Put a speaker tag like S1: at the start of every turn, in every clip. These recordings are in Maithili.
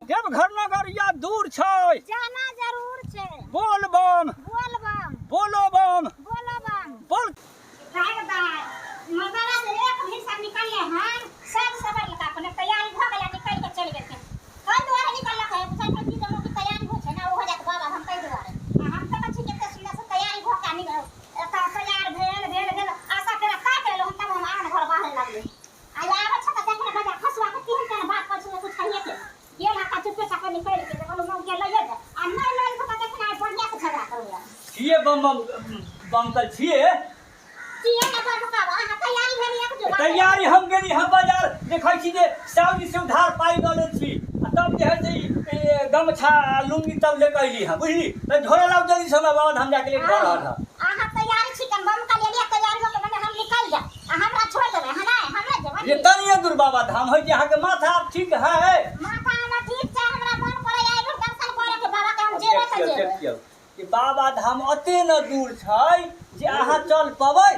S1: देवघर नगरिया दूर छै,
S2: जाना जरूर छै।
S1: बोल बम,
S2: बोल बम,
S1: बोलो बम,
S2: बोलो बम,
S1: बोल।
S2: मर्दाना से एक भी सब निकलले हन, सब सबर लगा अपने तैयारी भ गेलै, निकल के चलि गेलखिन। कई दुआरे निकललक है, पूछै छै की जमा की तैयारी होइ छै ने, ओ हो जात बाबा हम ताहि दुआरे। आ हम तऽ छी कते सुन्दर से तैयारी भ के निकल, एतऽ तैयार भेल भेल भेल आशा केरा ताकि लेलहुँ तब हम आन घर बाहर लगली। आ आबै छै तऽ देखने बजा खसुआ के केहन केहन बात करै छै, कुछ कहिए के गेल आ चुपे चापे निकलि गेल। कहलहुँ मौके लइए जा आ नहि लइए तऽ देखने आइ बढ़िआँ से झगड़ा करू।
S1: छियै बम बम बमकल छियै।
S2: किए ने बमकब? अहाँ तैयारी भेल एक जुग
S1: तैयारी हम गेली हम बाजार, देखै छी जे साउजी से उधार पाइ लऽ लै छी आ तब जे है से ई गमछा आ लुंगी तब ले के अयली हँ, बुझली? तऽ झोरा लाउ जल्दी से, हमरा बाबा धाम जाके लेट भऽ रहल हँ।
S2: अहाँ तैयारी छी तऽ बमकल एलियै, तैयारी हो के मने हम निकलि जायब आ हमरा छोड़ि देबै? हँ, नहि हमरा जेबै
S1: जे तनिए दूर बाबा धाम है जे अहाँके माथा आब ठीक है?
S2: माथा हमर ठीक छै, हमरा मन पड़ै एहि बेर दर्शन करे के बाबा के, हम जेबै तऽ
S1: देखियौ
S2: जेबै।
S1: देखियौ कि बाबा धाम अते न दूर छै जे अहाँ चल पबै?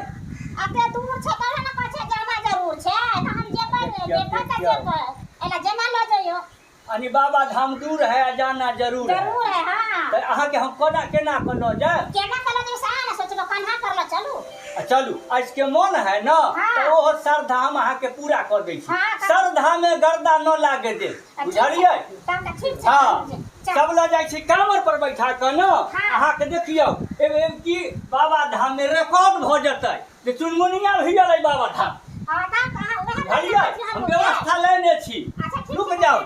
S2: अते दूर छै तब ने कहै छै जाना जरूर छै, तऽ हम जेबै ने,
S1: देखियौ,
S2: जेबै तऽ
S1: देखियौ।
S2: जेबै, एना जेना लऽ जइयौ।
S1: यानी बाबा धाम दूर है आ जाना जरूर है।
S2: जरूर है, हाँ।
S1: तऽ अहाँके हम कोना केना कऽ लऽ जायब?
S2: केना कऽ लऽ जेबै सएह ने सोचलहुँ, कन्हा पर लऽ चलू।
S1: आ चलू, आजके मन है न?
S2: हाँ।
S1: तऽ ओहो श्रद्धा हम अहाँके पूरा कऽ दै छी।
S2: हाँ, तऽ-
S1: श्रद्धा में गर्दा न लागे दे, बुझलियै?
S2: तब तऽ ठीक छै।
S1: हाँ।
S2: चल।
S1: सब लऽ जाइ छी कांवर पर बैठा कऽ न।
S2: हाँ।
S1: अहाँके देखियौ एगो की बाबा धाम में रिकॉर्ड भऽ जेतै जे चुनमुनिया भी एलै बाबा धाम।
S2: हाँ, तब तऽ अहाँ उएह
S1: बुझलियै? हम व्यवस्था लेने छी।
S2: अच्छा, ठीक
S1: रुक
S2: छै।
S1: जाउ।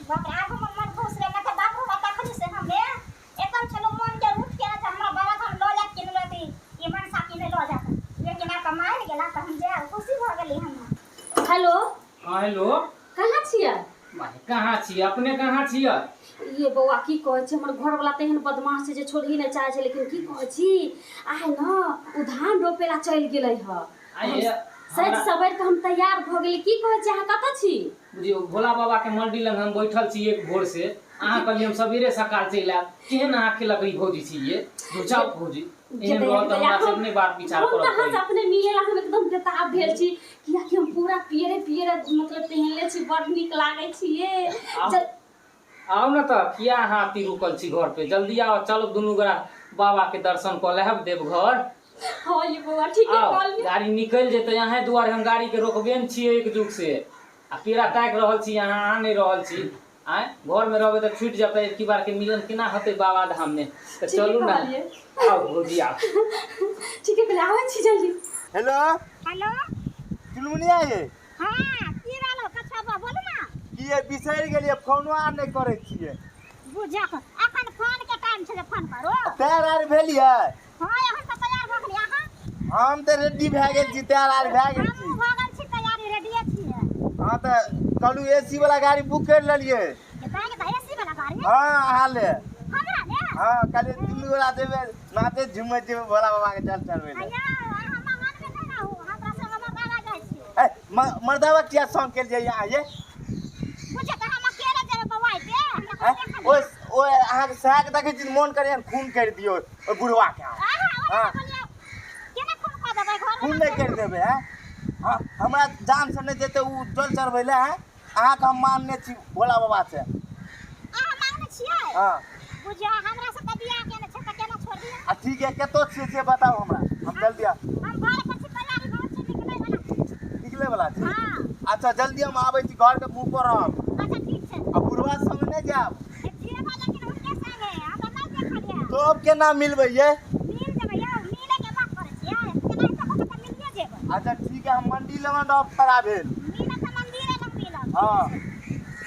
S2: बाप रे, आब हमर मन खुश रहे, नहि तऽ बाप रे बाप, तखनी से हमे एकदम छलहुँ मन के उठ के जे हमरा बाबा धाम लऽ जायत कि नहि लऽ जायत, ई मनसा कि नहि लऽ जायत, लेकिन आब तऽ मानि गेला तऽ हम जायब, खुशी भऽ गेली हम।
S3: हेलो।
S4: हाँ, हेलो।
S3: कहाँ छियै?
S4: माय, कहाँ छियै? अपने कहाँ छियै?
S3: ये बौआ, की कहै छी, हमर घरवला तेहन बदमाश छै जे छोड़ही नहि चाहै छै, लेकिन की कहै छी, आइ न ओ धान रोपे ला चलि गेलै हँ।
S4: आइ ये,
S3: सजि
S4: हमरा
S3: सवरि कऽ हम तैयार भऽ गेली। की कहै छी, अहाँ कतऽ छी?
S4: बुझियौ, भोला बाबा के मंदिर लग हम बैठल छी एक भोर से। अहाँ कहलियै हम सवेरे सकाल चलि आयब। केहन अहाँ के लकड़ी भौजी छी ये? जाउ भौजी, एहन रहत तऽ हमरा से अपने बात विचार
S3: हम तऽ
S4: करऽ
S3: अहाँ से
S4: पड़ी।
S3: अपने मिले ला हम एकदम बेताब भेल छी, कियाकि हम पूरा पियरे पियरे मतलब पहिनले छी, बड़ नीक लागै छी ये।
S4: आउ। आउ ने तऽ, किया अहाँ अति रुकल छी घर पे? जल्दी आउ, चलब दुनू गोरा बाबा के दर्शन कऽ लेब देवघर।
S3: हाँ ये बौआ, ठीक है।
S4: आउ।
S3: कहलियै।
S4: गाड़ी निकलि जेतै अहें दुआरे, हम गाड़ी के रोकबे ने छियै एक जुग से आ पेड़ा ताकि रहल छी, अहाँ आ नहि रहल छी। आँय, घरमे रहबै तऽ छुटि जेतै, एबकी बारके मिलन केना हेतै बाबा धाममे? तऽ
S3: ठीके
S4: चलू ने।
S3: कहलियै।
S4: आउ भौजी, आउ।
S3: ठीके कहलियै, आबै छी जल्दी।
S5: हेलो।
S2: हेलो।
S5: चुनमुनिया ये।
S2: हाँ, की रहलो कछुआ, बोलू ना।
S5: की ये, बिसरि गेलियै? फोनो आर नहि करै छियै।
S2: बुझक अखन फोन के टाइम छै जे फोन करू?
S5: तैयार आर भेलियै?
S2: हाँ, अखन तऽ तैयार भऽ गेलियै, अहाँ?
S5: हम तऽ रेडी भए गेल छी, तैयार आर भए गेल छी।
S2: हमहूँ भऽ गेल छी तैयारी, रेडिये छियै।
S5: हाँ, तऽ कहलू एसी वाला गाड़ी बुक करि लेलियै।
S2: ताकि तऽ एसी वाला गाड़ी?
S5: हाँ, अहाँ ले।
S2: हमरा ले?
S5: हाँ, कहलियै दुनू गोरा जेबै, नाचैत झूमैत जेबै भोला बाबा के जल चढ़बै लए।
S2: अय्या, अहाँ मगन मे नहि रहू, हमरा संग मर्दावा जाइ छी।
S5: ए, मर्दावा किया संग के लिए अहाँ ये?
S2: बुझे तऽ हम अकेले जेबै बौआइ पे, हमरा
S5: हैं?
S2: कोइ देखल।
S5: ओइ ओइ अहाँके सएह के देखै छी, मोन करैए खून करि दियौ ओहि बुढ़वा के।
S2: अहाँ
S5: हाँ।
S2: ओना बोलियौ, केना खून कऽ देबै घर?
S5: खून नहि करि देबै। हैं, हाँ, हमरा जान से नहि जेतै ओ जल चढ़बै लए। हैं, अहाँके हम मानने छी भोला बाबा से।
S2: अहाँ मांगने छियै?
S5: हाँ।
S2: बुझियौ, हमरा से तऽ बियाह केने छै तऽ केना छोड़ दियौ?
S5: आ ठीक है, कतऽ छियै से बताउ हमरा, हम जल्दी आ।
S2: हम घर पर छी, तैयारी भऽ छै, निकलै वाला छी।
S5: निकले वाला छी?
S2: हाँ।
S5: अच्छा, जल्दी हम आबै छी, घरके मुँह पर रहब।
S2: अच्छा, ठीक छै।
S5: आ बुढ़वा संग नहि जायब।
S2: जेबै, लेकिन हुनके संगे, हमरा नहि देखल यऽ।
S5: तो अब केना मिलबै ये?
S2: मिल जेबै यौ, मिले के बात करै छियै, केना तऽ तऽ मिलिए जेबै।
S5: अच्छा, ठीक है, हम मंडी लगन रहब खड़ा भेल।
S2: मिलब तऽ मंदिरे लग मिलब।
S5: हाँ,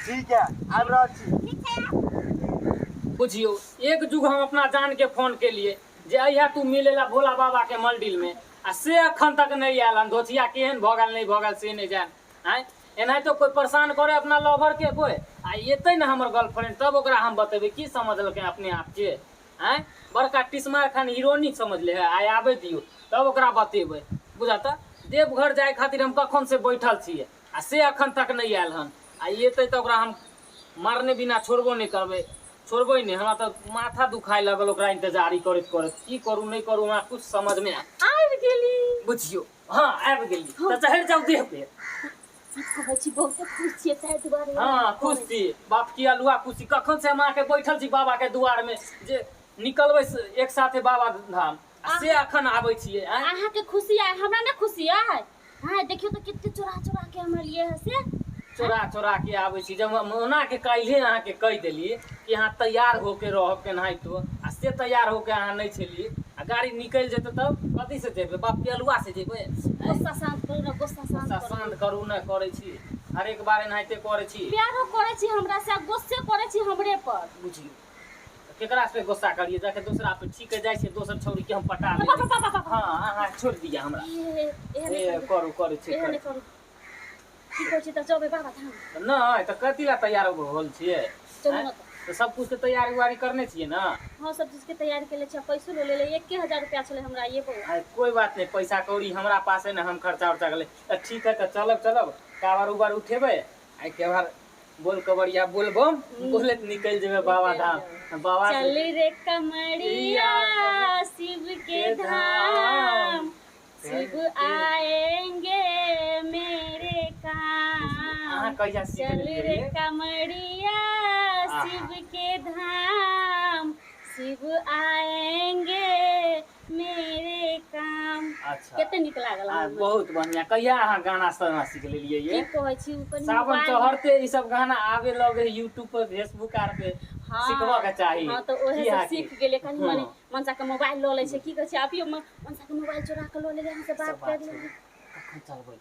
S5: ठीक है, आबि रहल छी।
S2: ठीक छै, आउ।
S4: बुझियौ, एक जुग हम अपना जान के फोन केलिए जे अइहा तू मिले ला भोला बाबा के मंदिर में, आ से अखन तक नहीं आयल हन। धोतिया केहन भऽ गेल, नहीं भऽ गेल से नहीं जान। आँय, एनाहितो कोई परेशान करे अपना लवर के कोई? आ एतै ने हमर गर्लफ्रेंड, तब ओकरा हम बतेबै की समझलकै अपने आप के। आँय, बड़का टिसमार खान हीरोनी समझले है। आइ आबै दियौ, तब ओकरा बतेबै। बुझल तऽ देवघर जाय खातिर हम कखन से बैठल छियै आ से अखन तक नहि आयल हन। आ एतै तऽ ओकरा हम मारने बिना छोड़बो नहि करबै, छोड़बै नहि। हमरा तऽ माथा दुखाय लगल ओकरा इंतजारी करैत करैत। की करू, नहि करू, हमरा कुछ समझमे आबि
S3: गेली।
S4: बुझियौ, हाँ, आबि गेली तऽ चढ़ि जाउ देह पे।
S3: सच कहै छी बहुते खुश छियै ताहि दुआरे।
S4: हाँ, खुश छी बाप की अलुआ खुशी। कखन से हम अहाँके बैठल छी बाबा के दुआर में जे निकलबै एक साथे बाबा धाम, आ से अखन आबै छियै। आँय?
S3: अहाँके खुशी आय, हमरा नहि खुशी आय? हाँ, देखियौ तऽ कते चोरा चोरा के हम एलियै हँ से।
S4: चोरा चोरा के आबै छी। जब हम ओना के काल्हे अहाँके कहि देली कि अहाँ तैयार होके रहब केनाहितो, आ से तैयार होके अहाँ नहि छलियै, आ गाड़ी निकलि जेतै तब कथी से जेबै? बाप के अलुआ से जेबै?
S3: गुस्सा शांत करू ने, गुस्सा शांत
S4: गुस्सा
S3: करू।
S4: शांत करू ने, करै छी हरेक बार एनाहिते करै छी।
S3: प्यारो करै छी हमरा से आ गुस्से करै छी हमरे पर।
S4: बुझियौ तऽ केकरा से गुस्सा करियै? जाके दोसरा पे ठीक जाइ छै, दोसर छौड़ी के हम पटा
S3: बाप
S4: लेबै।
S3: बाप बाप।
S4: हाँ, अहाँ छोड़ि दिअ हमरा।
S3: एहन नहि
S4: ए
S3: करू।
S4: करू, करै छी।
S3: एहन
S4: करू
S3: नहि करू। की कहै छी तऽ जेबै बाबा धाम?
S4: नहि तऽ कथी लए तैयार होल छियै?
S3: चलू
S4: आँय?
S3: ने तऽ।
S4: तऽ सब कुछ के तैयारी उयारी करने छियै ने?
S3: हाँ, सब चीज के तैयारी केले छियै, पैसो लऽ लेले। 1000 रुपया छलै हमरा ये बौआ।
S4: आरे कोई बात नहीं, पैसा कौड़ी हमरा पास है ने, हम खर्चा उर्चा कर ले। तऽ ठीक है, तऽ चलब चलब, कावर उबर उठेबै, आइ के बार बोल कबरिया बोल बम बोलैत निकलि जेबै बाबा धाम। बाबा
S3: चल रे कमरिया शिव के धाम, शिव आएंगे मेरे
S4: अहाँ
S3: काम।
S4: कहिया सीख
S3: चल
S4: लेलियै
S3: रे
S4: रे?
S3: कमरिया
S4: आहा।
S3: शिव के धाम, शिव आएंगे मेरे काम।
S4: अच्छा।
S3: कते नीक लागल
S4: आ,
S3: हमरा।
S4: बहुत बढ़िया। कहिया अहाँ गाना सब सीख लेलियै
S3: की
S4: ये?
S3: कहै छी, ओ कनि
S4: सावन
S3: मोबाइल
S4: चढ़ते ई सब गाना आबे लगे यूट्यूब पर, फेसबुक आर पे।
S3: हाँ,
S4: सिखबऽ के चाही।
S3: हाँ, तऽ ओहे
S4: की
S3: से
S4: अहाँके?
S3: सीख गेलियै कनि
S4: हाँ।
S3: मनि। मनसा के मोबाइल लऽ लै छै। की कहै छै, अभियो मनसा के मोबाइल चोरा के लऽ लेलियै, अहाँ से
S4: सब
S3: बात
S4: बात
S3: कर लेलियै।
S4: कखन चलबै?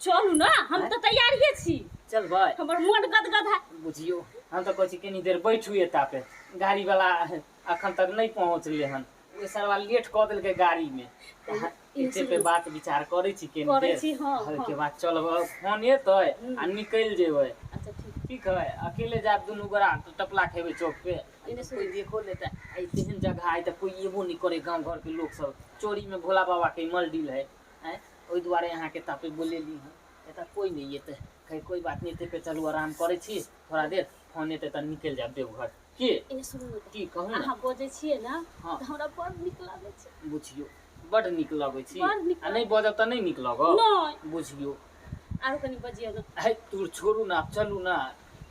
S3: चलू ने, हम तऽ तैयारिये छी।
S4: चलबै।
S3: हमर मन गदगद है।
S4: बुझियौ, हम तऽ कहै छी कनी देर बैठू एता पे, गाड़ी वाला अखन तक नहि पहुँचलै हन। ओहि सरवा लेट कऽ देलकै गाड़ीमे। एते पे बात विचार करै छी कनी
S3: करै
S4: देर,
S3: छी, हाँ,
S4: ओहिके
S3: हाँ।
S4: बाद चलब। फोन एतै आ निकलि जेबै।
S3: अच्छा ठीक।
S4: ठीक है, अकेले जायब दुनू गोरा तऽ टपला खेबै चौक पे।
S3: एने सुन।
S4: कोई देखो लेतै। आ तेहन जगह है तऽ कोई एबो नहि करे। गाँव घरके लोक सब चोरीमे भोला बाबाके मलडिल है। आँय, ओहि दुआरे अहाँके तापे बोलेली हन। एतऽ कोई नहि एतै। खैर कोई बात नहि, एते पे चलू, आराम करै छी थोड़ा देर। फोन एतै तऽ निकलि जायब देवघर की।
S3: एने सुनू ने तऽ।
S4: की कहू ने।
S3: अहाँ बजै छियै ने
S4: हाँ।
S3: तऽ हमरा बड़ नीक लागै छै।
S4: बुझियौ, बड नीक लगै छी?
S3: बड़ नीक।
S4: आ नहि बजब तऽ नहि नीक लगत?
S3: नहि।
S4: बुझियौ।
S3: आरो कनि बजियौ ने।
S4: है तू छोड़ू ने, आब चलू ने,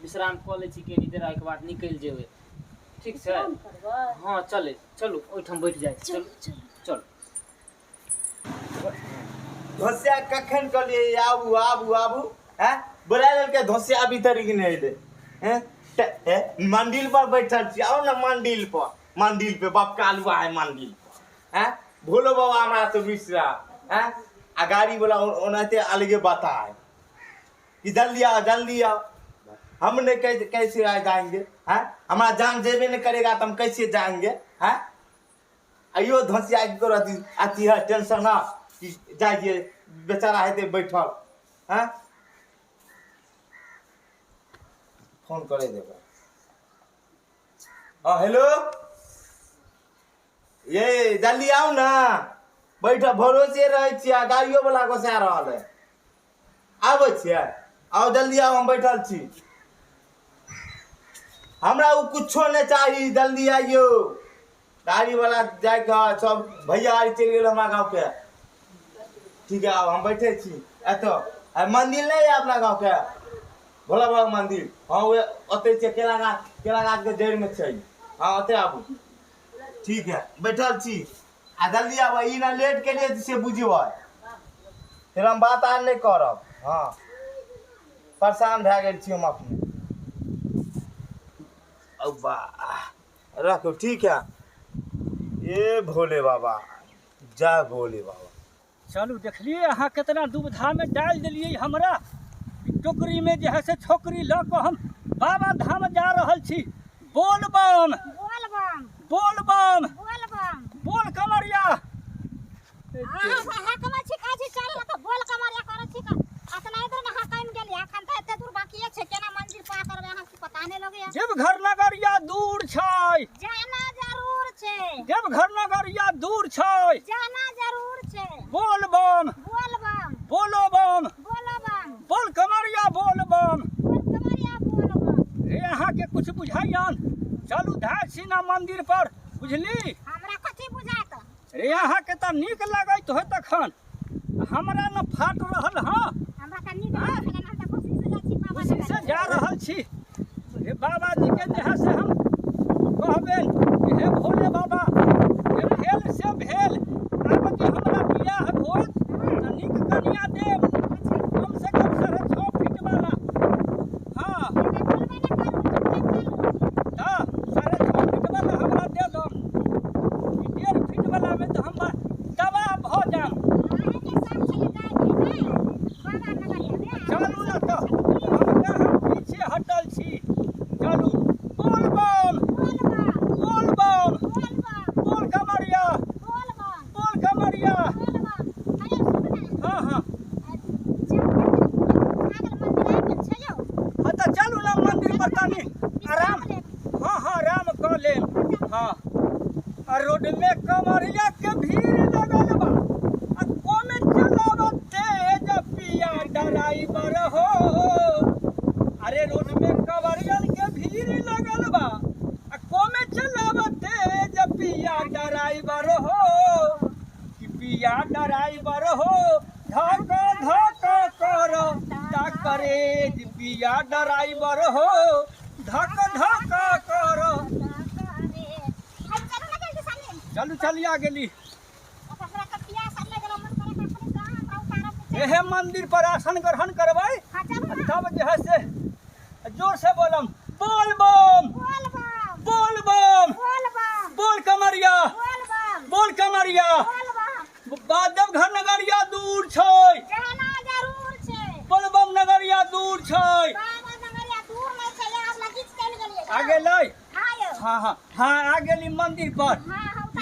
S4: विश्राम कऽ लै छी कनी देर, ओहिके बाद निकलि जेबै। ठीक छै?
S3: विश्राम करबै?
S4: हँ, चलै चलू, ओहिठाम बैठ जाइ छी।
S3: चलू।
S4: चलू।
S3: चलू।
S4: चलू।
S5: धोसिया कखन कहलियै आबू आबू आबू, हैं बोला लेलकै धोसिया, अभी तक नहि एलै। हैं मंदिर पर बैठल छी, आउ ने मंदिर पर। मंदिर पे बाप कालुआ है मंदिर पर, हैं भोलो बाबा हमरा से मिश्रा हैं। आ गाड़ी वाला ओनाहिते अलगे बता है कि जल्दी आओ जल्दी आओ। हम नहीं कैसे कैसे आ जाएंगे? हैं हमारा जान जेबे नहीं करेगा तो हम कैसे जाएंगे? हैं अयो धसिया की करो अथी अथी है टेंशन है कि जाइए, बेचारा हेतै बैठल। हैं फोन करे देबै। हाँ हेलो, ये जल्दी आउ ना, बैठल भरोसे रहै छियै आ गाड़ियो वाला गोसा रहल है। आबै छियै? आउ जल्दी आउ, हम बैठल छी। हमरा ओ कुछो नहि चाही, जल्दी आइयौ। गाड़ी वाला जाइके है, सब भैया आर चलि गेल हमरा गाँवके। ठीक है, आब हम बैठे छी एतऽ। आ मंदिर नहि है अपना गाँवके भोला बाबा मंदिर? हाँ, ओए ओतै छै, केला गाछ, केला गाछके जड़िमे छै। हाँ, ओतै आबू। ठीक है, बैठल छी आ जल्दी आबू। ई ना लेट केलियै तऽ से बुझबै, फेर हम बात आर नहि करब। हाँ, परेशान भए गेल छी हम अपने। अब्बा रखो। ठीक है। ए भोले बाबा, जय भोले बाबा।
S1: चलू, देखलियै अहाँ केतना दुविधामे डालि देलियै हमरा। टोकरीमे जे है से छोकरी लऽ कऽ हम बाबा धाम जा रहल छी। बोल बम।
S2: बोल बम।
S1: बोल बम।
S2: बोल बम।
S1: बोल कमरिया।
S2: अहाँ हकमै छी, कहै छी चल ने तऽ बोल कमरिया करै छी का। अतना इधर में हकम गेलियै, अखन तऽ एते दूर बाकिए छै। केना मंदिर पार करबै अहाँ की पता नहि लगैया।
S1: देवघर नगरिया दूर छै,
S2: जाना जरूर छै।
S1: देवघर नगरिया दूर छै,
S2: जाना जरूर छै।
S1: बोल बम।
S2: बोल बम।
S1: बोलो बम।
S2: बोलो बम।
S1: बोल कमरिया बोल बम।
S2: बोल कमरिया बोल बम।
S1: हे अहाँके कुछ बुझाइयन? चलू धाय छी ना मंदिर पर, बुझली?
S2: हमरा कथी बुझायत?
S1: रे अहाँके तऽ नीक लगैत होय तखन, हमरा न फाट रहल हँ।
S2: हमरा तऽ नीक छलै, हम तऽ खुशी से जाइ छी बाबा
S1: खुशी से जा रहल छी। हे बाबा जी के जे है से हम कहबनि कि हे भोले बाबा, जे भेल से भेल, आब जे हमरा बियाह होत तऽ नीक कनिया देब, कम से कम 6.5 फीट वाला। हाँ, तऽ 6.5 फीट वाला हमरा दे दो। 1.5 फीट वाला में तऽ हम तबाह भऽ जाम। चलू ने तऽ, हम कहाँ पीछे हटल छी। चलू, बोल बम बोल बम बोल कमरिया बोल कमरिया। हाँ हाँ हाँ, तऽ चलू ने मंदिर पर तनी आराम। हाँ हाँ, आराम कऽ लेब। हाँ, आ रोड में कमरिया के भीड़ लगल बा, आ कोमे चलाव तेज पिया ड्राइवर हो। अरे रोड में कमरियन के भीड़ लगल बा, आ कोमे चलाव तेज पिया ड्राइवर हो। कि पिया ड्राइवर हो, धक धक कर करे पिया ड्राइवर हो, धक धक कर। चलू चलिए आ गेली। एहे मंदिर पर आसन ग्रहण करबै, तब जे है से जोर से बोलम बोल बम बोल बम बोल कमरिया बोल कमरिया। देवघर नगरिया दूर छै, बोलबम नगरिया दूर छै। आ गेलै। हाँ हाँ हाँ, आ गेली मंदिर पर।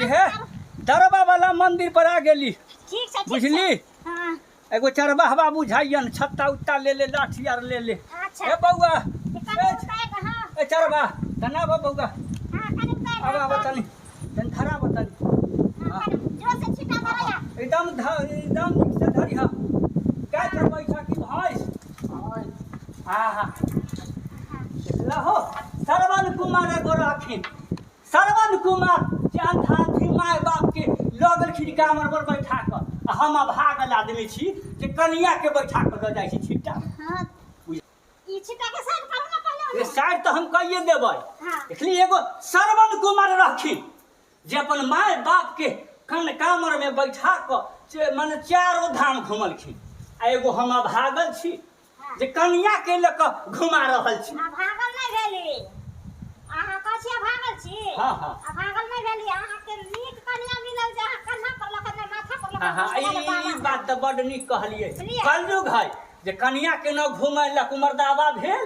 S1: इहे दरबा वाला मंदिर पर आ गेली, बुझली। एगो चरवाहवा बुझाइयन, छत्ता उत्ता ले ले, लाठी आर ले ले। ए बौआ, ए चरवा तना बा बौआ, आब आब तनी तनी धरा तनी एकदम एकदम नीक से धरी। हाँ, काय करबै छ कि भैंस? हाँ हाँ, देखला हो श्रवण कुमार एगो रहथिन। श्रवण कुमार जे अंधा अंधी my बाप के लऽ गेलखिन कामर पर बैठा कऽ, आ हम अभागल आदमी छी जे कनिया के बैठा कऽ लऽ जाइ छी छिट्टा। साइड तऽ हम कहिए देबै। देखली एगो श्रवण कुमार रहथिन जे अपन my बाप के कन कामर में बैठा कऽ मने चारो धाम घुमलखिन, आ एगो हम अभागल छी जे कनिया के लऽ कऽ घुमा रहल छी।
S2: अभागल नहि भेली अहाँ, कहै छी अभागल छी?
S1: हाँ हाँ,
S2: अभागल नहि भेली, अहाँके नीक कनिया मिलल जे अहाँ कन्हा पर लऽ कऽ नहि माथा पर लऽ
S1: हाँ हाँ, ई बात तऽ बड नीक कहलियै। कलयुग है जे कनिया के न घुमेलक मर्दावा भेल।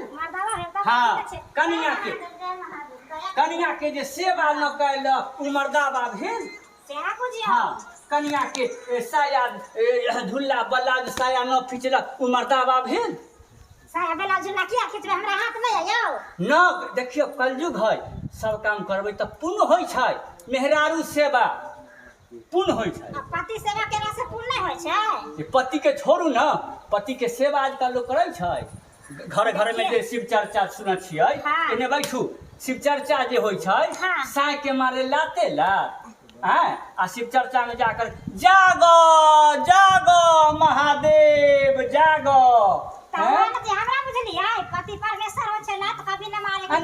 S1: हाँ, कनिया के कनिया के जे सेवा न कयलक उ मर्दावा भेल। हाँ, कनिया के साया झुल्ला ब्लाउज साया न खिचलक उ मर्दावा भेल।
S2: साया ब्लाउज झुल्ला किया खिचबै, हमरा हाथ में है यौ
S1: न। देखियौ कलयुग है, सब काम करबै तऽ पुण्य होइ छै। मेहरारू सेवा पुण्य होइ छै,
S2: पति सेवा केला से पुण्य नहि होइ छै।
S1: पति के छोड़ू न, पति के सेवा आजकल लोग करै छै। घर घर में जे शिव चर्चा सुनै छियै, एने बैठू, शिव चर्चा जे होइ छै, साँय के मारे लाते लात आ शिव चर्चा में जाकर जागो जागो महादेव जागो।
S2: हमरा बुझलियै पति परमेश्वर होइ छै, लात कभी न मारे।